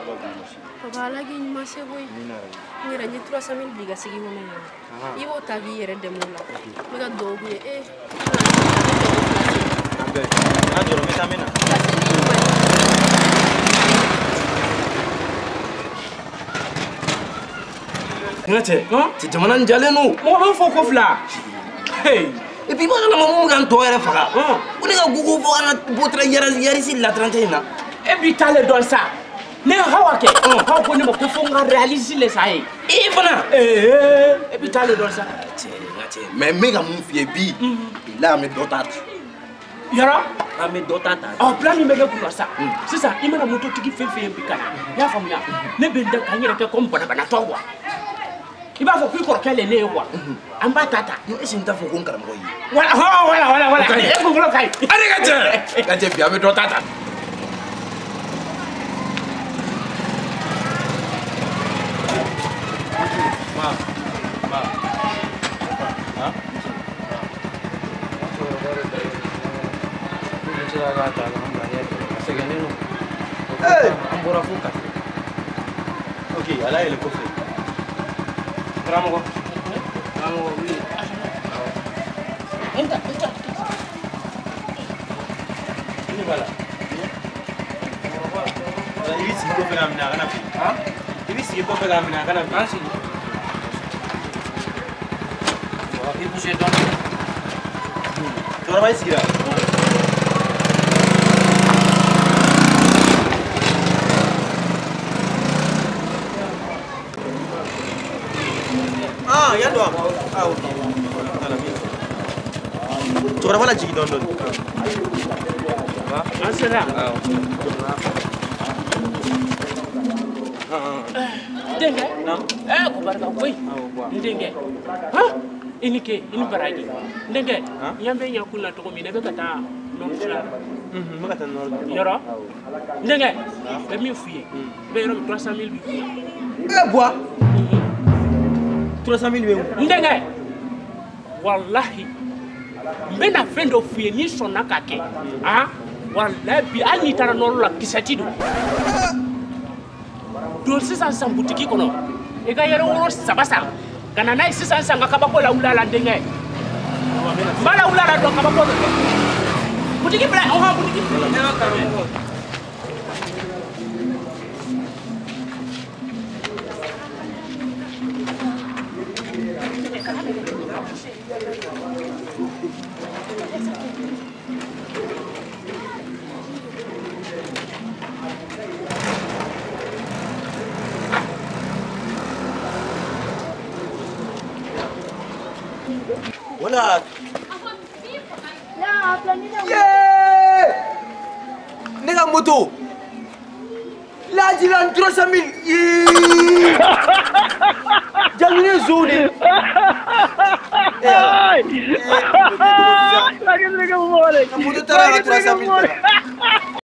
Papa ala k'i ɲuman se koyi. N yɛrɛ n ye 300 000 bila i ka sigi kɔnɔ yan. I b'o ta k'i yɛrɛ dɛmɛ o la. N bɛ ka dugawu k'u ye. Ee. An bɛɛ. N'a jɔra n bɛ taa n bɛ na. Ka se ni ɲuman ye. N ka cɛ, cɛ jamana in jalen don. Mɔgɔ b'a fɔ ko fila. Et puis i b'a kalama mun bɛ ka n tɔ yɛrɛ faga. Ko ne ka gugu fo ka na bɔ yarisi latarantɛ in na. E b'i ta le dɔn sa. Ne ye hawa kɛ. Hawa ko ne ma ko fo n ka réalise le sa ye. E fana. E b'i ta le dɔn sa. Cɛ n ka cɛ mais n bɛ ka mun f'i ye bi. Bilahi an bɛ dɔ ta ta. Yɔrɔ. An bɛ dɔ ta ta. Ɔ plan min bɛ ne kun na sa. Sisan i mana mototigi fɛn fɛn ye bi ka na. I y'a faamuya. Ne bɛ n da ka n yɛrɛ kɛ komi banabanatɔ quoi. I b'a fɔ k'i kɔrɔkɛ le ne ye quoi. An b'a ta ta. Non est-ce que n t'a fɔ ko n karamɔgɔ ye. Voilà voilà voilà voilà. E kunkolo ka ɲi. Ale ka cɛ. Ka cɛ bi an bɛ dɔ ta ta. Ma. Ma. Ha? An bɔra fo Kati. Ok, ala yɛlɛ kɔfɛ. Karamɔgɔ. Karamɔgɔ wuli. Ne b'a la. I b'i sigi kɔfɛ k'a minɛ a kana bin. I b'i sigi kɔfɛ k'a minɛ a kana bin. An sigi. I poussé dɔɔni. Cɛkɔrɔba i sigira. Ah, yan don. Ah, ok. Cɛkɔrɔba lajigin dɔɔni dɔɔni. An sera. N denkɛ. Ko barika koyi. N denkɛ. Han? I ni ke, i ni baraji. N denkɛ, ɲɛ bɛ ɲɛ kun na cogo min na, i bɛ ka taa nɔrɔ fila la. N bɛ ka taa nɔrɔ. Yɔrɔ? N denkɛ, n bɛ min f'i ye, i bɛ yɔrɔ min 300 000 b'i kun. E buwa. 300 000 bɛ mun? N denkɛ, walahi, n bɛna fɛn dɔ f'i ye n'i sɔnna k'a kɛ, walahi bi hali n'i taara nɔrɔ la kisɛ ti don. Don sisan sisan butiki kɔnɔ, i ka yɛrɛ woro saba san, ka na n'a ye sisan sisan n ka kabako lawuli a la n denkɛ. N b'a lawuli a la dɔn kabako dɔ dɛ. Butiki filɛ, ɔhɔn butiki filɛ. Ne ka karamɔgɔ. Voilà. Yeah! Ne ka moto. Lajilan 300 000. Jamine zone. Moto taara ka 300 000 ta.